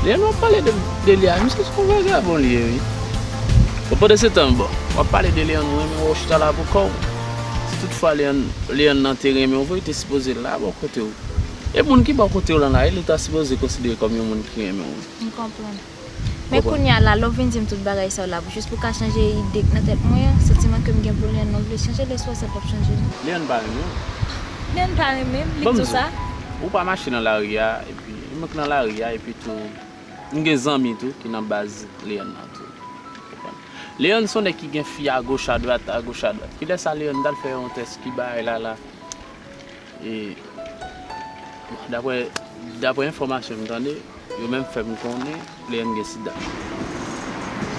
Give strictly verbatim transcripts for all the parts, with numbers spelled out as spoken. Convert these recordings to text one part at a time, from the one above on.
Leandre, w ap pale de, de li a, misye se yon vagabon li ye, wi. Bon, pandan se tan, bon, w ap pale de Leandre, ou renmen wè w chita la pou kò w. Si toutfwa Leandre, Leandre nan te renmen w vre, li te sipoze la bò kote w. E moun ki bò kote w lan la, li ta sipoze konsidere kòm yon moun ki renmen w. M konprann. Men kounye a la, lè w vin di m tout bagay sa yo la, jis pou ka chanje ide k nan tèt mwen an, santiman ke m gen pou Leandre, ou vle chanje l, e swa sa p ap chanje non. Leandre pa renmen w. Leandre pa renmen m, li k di w sa? Ou pa mache nan lari a, epi, ou menm k nan lari a, epi tou, m gen zanmi tou ki nan baz Leandre nan tou. Konprann? Leandre se yon nèg ki gen fi agoch adwat, agoch adwat. Kilè sa Leandre t al fè yon tès ki bagay la la? E, daprè, daprè enfòmasyon m tande, yo menm fè m konnen Leandre gen sida.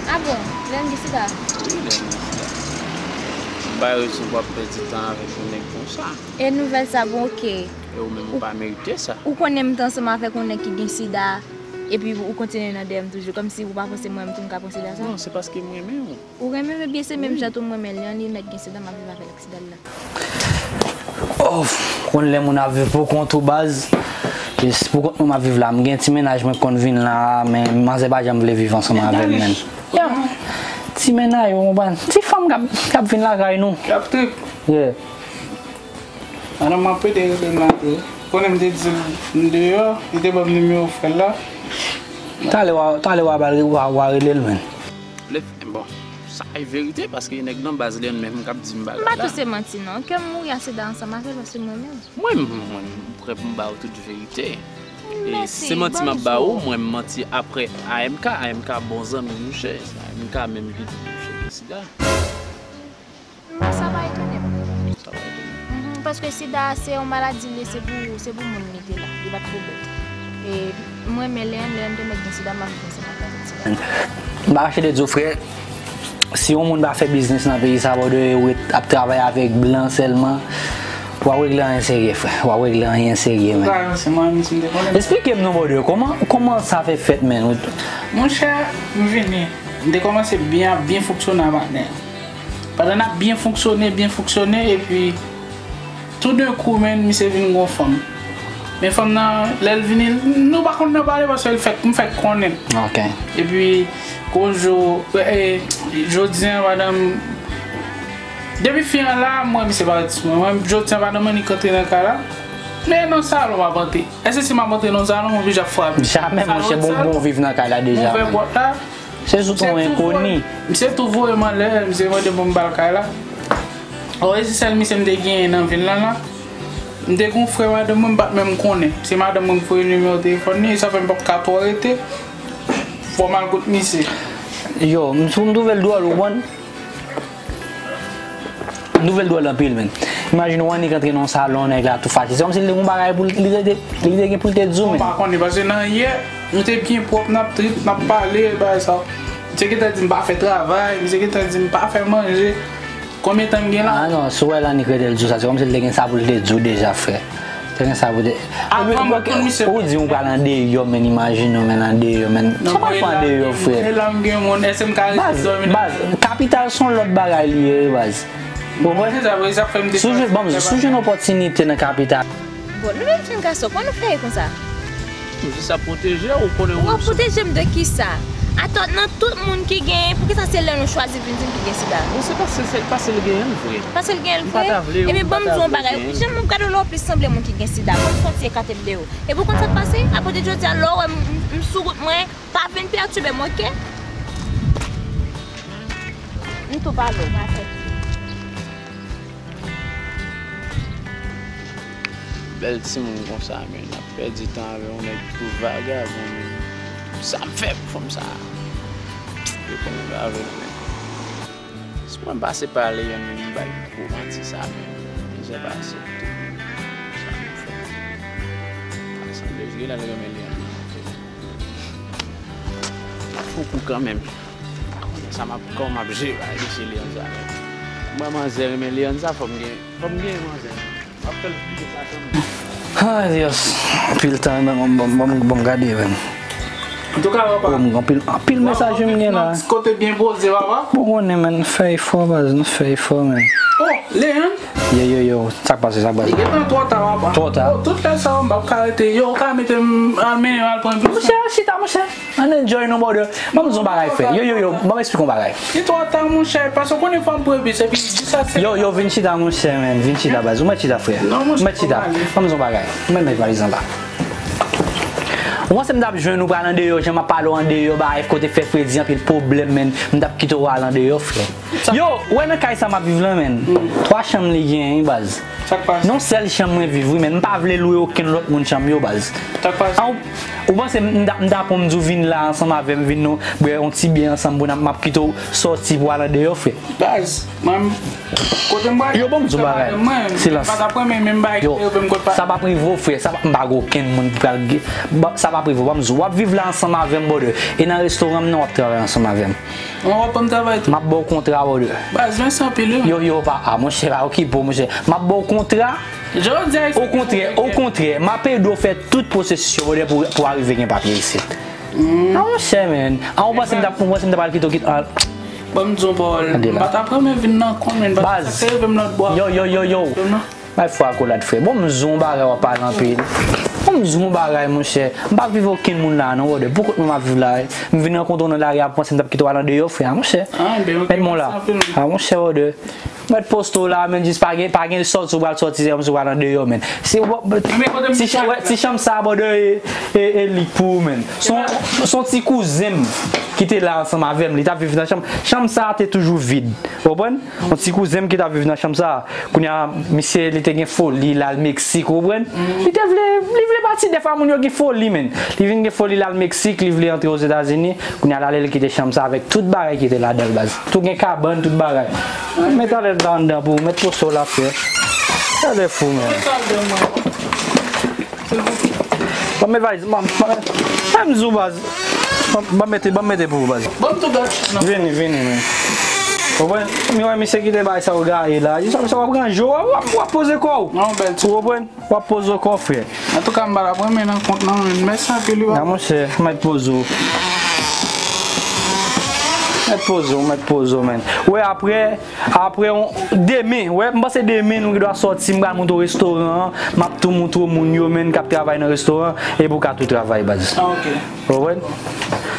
Ah bon? Leandre gen sida? Wi, Leandre gen sida. M pa rezon pou ap pèdi tan avèk yon nèg konsa. E nouvèl sa bon, oke. E ou menm ou pa merite sa. Ou konnen m t ansanm avèk yon nèg ki gen sida, epi ou kontinye nan dèyè m toujou, kòmsi ou pa panse mwen menm tou m ka pran sida sa? Non, se paske m renmen w. Ou renmen m, ebyen se menm jan tou m renmen Leandre, li mèt gen sida, m ap viv avè l ak sida l la. Oh, konn lè moun ap viv pou kont ou baz. Jis pou kont mwen m ap viv la. M gen ti mennaj mwen k konn vin la, men manzè pa janm vle viv ansanm avè m menm. Yeah. Ti mennaj, ou konprann? Ti fanm k ap, k ap vin lakay nou. K ap trip. Yeah. Madanm mwen pede rele m la tou. Konnen m te di l m deyò, li te ban m nimewo frè l la. Talè w a, talè w a ba l, w a, w a rele l, men. Lè, bon, sa e verite, paske nèg nan baz Leandre menm k ap di m bagay la. M pa tou se manti non. Ke m mouri a sida ansanm avè l, paske m renmen l. Mwen, mwen, m prè pou m ba w tout verite. E se manti m ap ba ou, mwen m manti apre A M K, A M K bon zanmi mouche, A M K menm ki di mouche gen sida. Men sa pa etone m. Sa pa etone m. Mhm, paske sida se yon maladi li ye, se pou, se pou moun li te la, li pa t pou bèt. E m renmen Leandre, Leandre te mèt gen sida, m ap viv ansanm avè l avèk sida. M pa kache de di w, frè, si yon moun pa fè biznis nan peyi sa, bòdè, ou ret ap travay avèk blan sèlman, w ap regle anyen serye, frè. W ap regle anyen serye, men. Esplike m non, bòdè, kòman, kòman sa fè fèt, men? Monchè, m vini. M te kòmanse byen, ap byen fonksyone a patnè. Pandan n ap byen fonksyone, byen fonksyone, epi toudenkou, men, misye vin gon fanm. Men fanm nan, lè l vini, nou pa konn nan pale paske l fèk, m fèk konnen l. Ok. Epi, gon jou, e, jodi a, madanm, depi fi an la, m wè misye parèt sou mwen. Mwen, jodi a, madanm mwen, li k antre nan kay la. Men nan salon, m ap antre. Èske si m ap antre nan salon, m oblije ap frape? Jamè, monchè, bon, bon, viv nan kay la deja, men. Ouvè pòt la. Se sou ton enkoni. Misye tou voye m anlè, misye mande pou m ba l kay la. Ò, e se sèl misye m te genyen nan vil lan la. M te gen yon frè madanm mwen, m pa t menm konnen. Se madanm mwen k voye nimewo telefòn li, e sa fè m p ap ka twò rete. Fò m al kot misye. Yo, m sou, m twouve l dwòl, ou konprann? Nouvèl dwòl anpil, men. Imajine w annik antre nan yon salon, nèg la tou fache. Se kòmsi li te gen yon bagay pou l, li te, li te gen pou l te di w, men. Mwen pa konnen, paske nan yè, nou te byen pwòp, n ap trip, n ap pale, bagay sa. Misye gentan di m pa fè travay, misye gentan di m pa fè manje. Konbyen tan m gen la? Ah non, si w wè l annik rete l di w sa, se kòmsi li te gen sa pou l te di w deja, frè. Te gen sa pou te. Avan m konn misye. Ou di w pral andeyò, men imajine w, men andeyò, men. Sa w pral fè andeyò, frè? E la m gen moun, èske m ka rete dòmi nan... Baz, baz, kapital se yon lòt bagay li ye, baz. Ou konprann? Si w jwenn, ban m di, si w jwenn opòtinite nan kapital. Bon, nou menm jenn gason, kòman nou fè konsa? M jis ap pwoteje w, ou konnen. Ou ap pwoteje m de kisa? Atò, nan tout moun ki genyen, poukisa se lè nou chwazi vin di m ki gen sida? Bon, se paske, se paske l genyen l vre. Paske l genyen l vre? M pa ta vle. Ebyen, ban m di w yon bagay. Jan m ap gade w la, w plis sanble moun ki gen sida. Ban m fè yon ti ekate m de ou. Epi w konn sa k pase? Apre de jodi a, lè w wè m, m, m sou wout mwen, pa vin pètibe m, oke? M tou pale w, m a fè. Bèl timoun konsa, men, n ap pèdi tan avè yon nèg tou vagabon, men. Sa m fè pou fanm sa a? Yo konnen m avè l, men. Si mwen pase pa Leandre, men m bay gwo manti sa, men. Mizè pase tou. Sa m fè? Sa sanble jwe la, l renmen Leandre. Fou kou kanmenm. Sa m ap, kòman m ap jere bagay mesye Leandre sa menm? Mwen manzè renmen Leandre sa, fò m gen, fò m gen manzè. M ap fè l bliye sa kanmenm. Ay, Dios. Anpil tan, ban m, ban m, ban m, ban m gade, menn. Antouka, papa. Bon, anpil, anpil mesaj m gen la. Nan ti kote byen poze, papa. Bon, konnen, menn, fè efò, baz, nou fè efò, menn. Oh, Leandre. Yo, yo, yo, sa k pase, sa k pase? Li gentan twò ta, papa. Twò ta. Oh, tout lè sa, m p ap ka rete. Yo, ou ka mete m al mennen yo al pran bus. Monchè, chita, monchè. Ann enjoy non, brother. Ban m di yon bagay, frè. Yo, yo, yo, ban m eksplike yon bagay. Li twò ta, monchè, paske w konnen fò m pran bus, epi jis a se... Yo, yo, vin chita, monchè, man. Vin chita, baz. Ou mèt chita, frè. Non, monchè, ou mèt chita. Ban m di yon bagay. Ou mèt met valiz anba. Ou panse m t ap jwenn ou pral andeyò, jan m ap pale w andeyò, bagay kote fè fredi, anpil pwoblèm, man. M t ap kite w al andeyò, frè. Yo, ou wè nan kay sa m ap viv lan, man. Twa chanm li genyen, baz. Sa k pase? Non, sèl chanm mwen viv, wi, man. M pa vle lwe okenn lòt moun chanm yo, baz. Sa k pase? An, ou, ou panse m, m ta, m ta pran m di w vin la ansanm avè m, vin nou bwè yon ti byè ansanm pou n ap, m ap kite w sòti pou al andeyò, frè. Baz, mwen, kote m prale? Yo, ban m di w bagay. Silans. M pa t ap renmen menm bagay ki te rive m kot pa. Sa p ap rive w, frè. Sa p ap, m pa gen okenn moun ki pral ge-, ba, sa p ap rive w. Ban m di w, w ap viv la ansanm avè m, brother. E nan restoran m nan, w ap travay ansanm avè m. Mwen, w ap ban m travay tou. M ap ba w kontra, brother. Baz, mèsi anpil, wi. Yo, yo, pa, a, monchè, pa okipe w, monchè. M ap ba w kontra. Jodi a, okontrè, okontrè, m ap ede w fè tout pwosesis yo, brother, pou, pou w arive gen papye isit. A, monchè, man. A, ou panse m t ap, ou panse m t ap al kite w kit-, a. Ban m di yon pawòl. M pa t ap renmen vin nan kont, man. Baz. Sa k te rive m lòt bò a. Yo, yo, yo, yo. Bay fwa akolad, frè. Bon, m di w yon bagay, w ap pale anpil. Bon, m di w yon bagay, monchè. M pa viv okenn moun la, non, brother. Pou kont mwen m ap viv la, wi. M vin rankontre w nan lari a, panse m t ap kite w al andeyò, frè, a, monchè. Mèt mwen la. A, monchè, brother. Mèt poste w la, man, jis pa gen, pa gen sòti w pral sòti, se kòmsi w pral andeyò, man. Si, si, wè, ti chanm sa, brother, e, e, e lik pou ou, man. Se yon, se yon ti kouzen m ki te la ansanm avè m. Li t ap viv nan chanm. Chanm sa a te toujou vid. Ou konprann? Yon ti kouzen m ki t ap viv nan chanm sa a. Kounye a, misye, li te gen foli, l al Meksik, ou konprann? Li te vle, li vle pati, dèfwa moun yo gen foli, man. Li vin gen foli, l al Meksik, li vle antre Ozetazini. Kounye a, l ale, li kite chanm sa avèk tout bagay ki te ladan l, baz. Tou gen kabann, tout bagay. Met alèz la anndan pou ou, met poso la, frè. Gade fou, man. Ban m met valiz, ban m, ban m, ban m di w, baz. Ban m, ban m mete, ban m mete pou ou, baz. Ban m tou gad chanm nan. Vini, vini, man. Ou konprann? M wè misye kite bagay sa yo gaye la. Sa, sa w ap ranje w, w ap, w ap poze kò w. Non, bèl ti. Ou konprann? W ap poze w kò, frè. Antouka, m pa t ap renmen nan kont nan, men mèsi anpil, wi. Nan, monchè, mèt poze w. Mèt poze w, mèt poze w, man. Wè, apre, apre, on, demen, wè, m panse demen nou gen dwa sòti, m pral montre w restoran an, m ap tou montre w moun yo, man, k ap travay nan restoran, epi w ka tou travay, baz. Ah, ok. Ou konprann?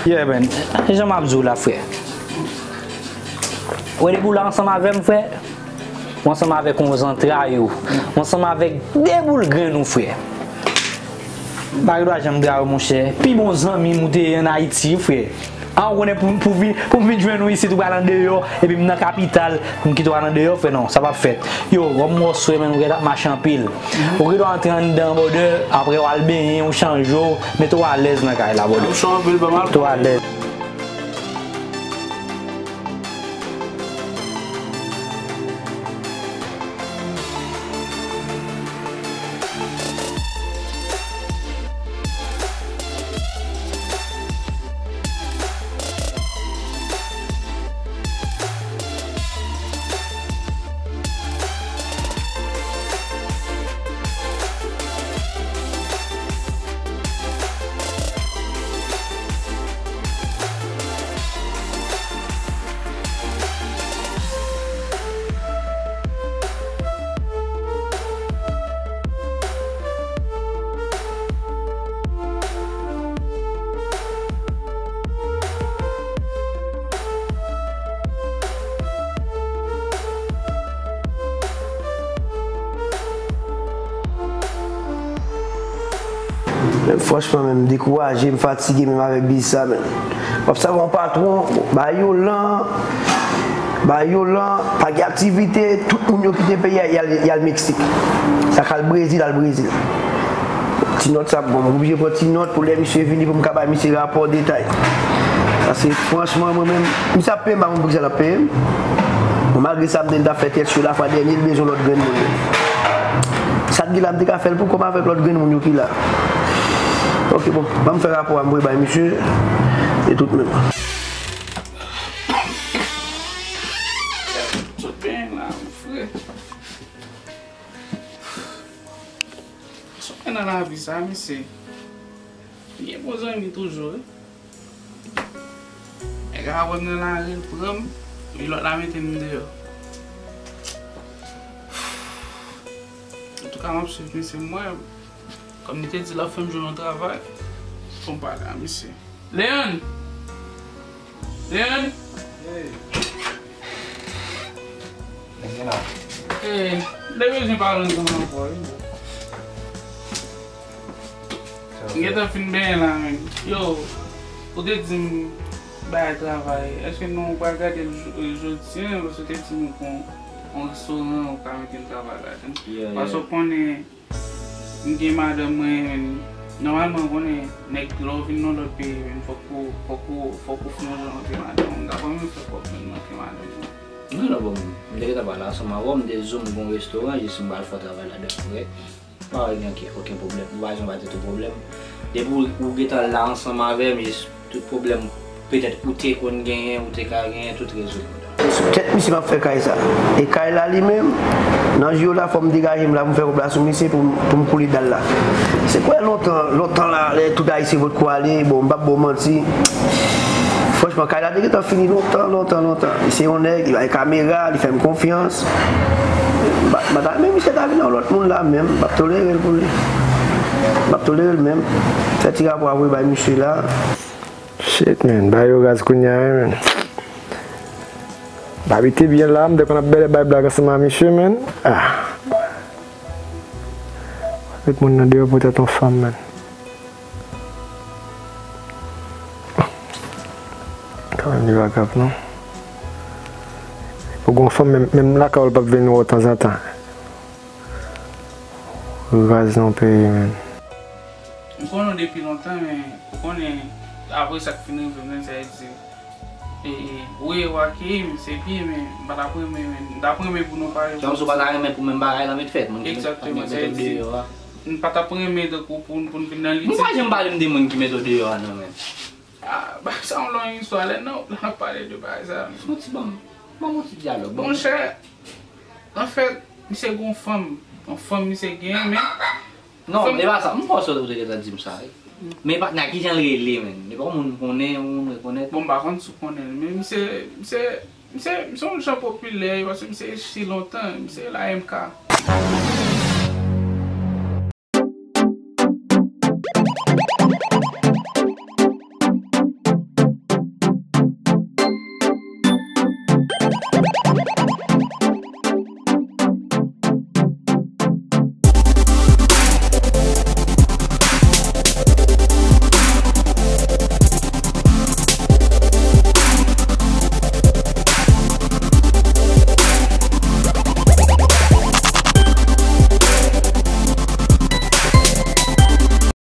Yeah, man. Se jan m ap di w la, frè. Wè, depi w la ansanm avè m, frè, ou ansanm avèk yon zantray ou, ou ansanm avèk de boul grenn ou, frè. M pa gen dwa janm trayi w, monchè. Pi bon zanmi m ou te ye ann Ayiti, frè. A, ou konnen pou, pou vin, pou m vin jwenn ou isit, ou pral andeyò, epi m nan kapital, pou m kite w al andeyò, frè, non, sa p ap fèt. Yo, kòm m wè w swe, man, ou gentan ap mache anpil. Ou gen dwa antre anndan, brother, apre w al benyen, ou chanje w, mete w alèz nan kay la, brother. Mete w alèz. Men franchman, men m dekouraje, m fatige menm avèk biz sa, men. W ap sava yon patwon, ba yo lan, ba yo lan, pa gen aktivite, tout moun yo kite peyi a, y al, y al Meksik. Sa k al Brezil, al Brezil. Ti nòt sa, bon, m oblije pran ti nòt pou lè misye vini pou m ka bay misye rapò detay. Paske franchman, mwen menm, misye ap peye m, m pa konn poukisa l ap peye m. Bon, malgre sa, m te, m t ap fè tèt cho la, fwa dènye, l bezwen lòt grenn moun yo. Sa k gen la, m te ka fè l pou kò m avèk lòt grenn moun yo ki la. Ok, bon, ban m fè rapò a, m voye bay misye. E tout menm. Tout byen la, frè. Sa w wè nan lavi sa, mesye? M gen bon zanmi toujou, wi. Nèg la wè m nan lari, l pran m, e lòt la mete m deyò. M ap swiv misye, m wè. Kòm li te di l ap fè m jwenn yon travay. Fò m pale a misye. Leandre! Leandre! Hey! Mwen gen la. Hey, m te bezwen pale ansanm ankò wi. M gentan fin benyen la, menm. Yo, ou te di m bay travay. Èske nou pral gade l jo-, jodi a? Paske ou te di m gon yon restoran ou ka mete m travay ladan. Yeah, yeah. Paske ou konnen, m gen madanm mwen, menm. Nòmalman, ou konnen, nèg, lè w vin nan lòt peyi, menm, fòk ou, fòk ou, fòk ou fè yon jan antre madanm ou. M ta pa renmen fè pwoblèm antre madanm mwen. Non, non, bon, m te gentan pale ansanm avè w, m te di w m gon restoran, jis m pral fè travay ladan, korèk? Pa gen okenn, okenn pwoblèm. Ou pa bezwen bay tèt ou pwoblèm. Depi ou, ou gentan la ansanm avè m, jis tout pwoblèm petèt ou te konn genyen, ou te ka genyen, tout rezoud. Sou tèt misye m ap fè kay sa. E kay la li menm, nan jou la fò m degaje m la pou m fè kòb la sou misye pou m, pou m koule dal la. Se kwè lontan, lontan la, lè tout Ayisyen potko ale, bon, m p ap ba w manti. Franchman, kay la te gentan fini lontan, lontan, lontan. Li se yon nèg, li bay kamera, li fè m konfyans. M pa, m pa ta renmen misye ta vin yon lòt moun la menm. M p ap tolere l pou li. M p ap tolere l menm. Fè ti rapò a voye bay misye la. Shit, man. Bagay yo raz kounye a, wi, man. M abite byen la, m te konn ap bèlè bay blag ansanm a misye, man. Ah. Met moun nan deyò poutèt yon fanm, man. Kanmenm, li pa grav, non. Pou gon fanm, menm, menm lakay ou, l p ap vin wè w tanzantan. Raz nan peyi, man. M konnen w depi lontan, men ou konnen, apre sa k fin rive m nan, sa vle di, e, e, wi, ou akeyi m, se byen, men m pa t ap renmen, men m t ap renmen pou nou pa... Kòmsi w pa ta renmen pou menm bagay lan met fèt, moun ki met, egzakteman, met, sa vle di, deyò a. M pa t ap renmen tankou pou, pou n vin nan litij. M pa janm pale m de moun ki met w deyò a, non, men. Ah, bagay sa yon long istwa, lè n nan, n ap pale de bagay sa. Fon ti ban m, ban m yon ti dyalòg, ban m. Monchè, anfèt, misye gon fanm. Yon fanm misye genyen, men... Non, fanm, e pa sa. M panse w te gentan di m sa, wi. Men patnè, kijan l rele, menm? E pa yon moun m konnen, yon moun m rekonèt. Bon, m pa konn si w konnen l, men misye, misye, misye, misye yon jan popilè, paske misye resi lontan, misye la M K.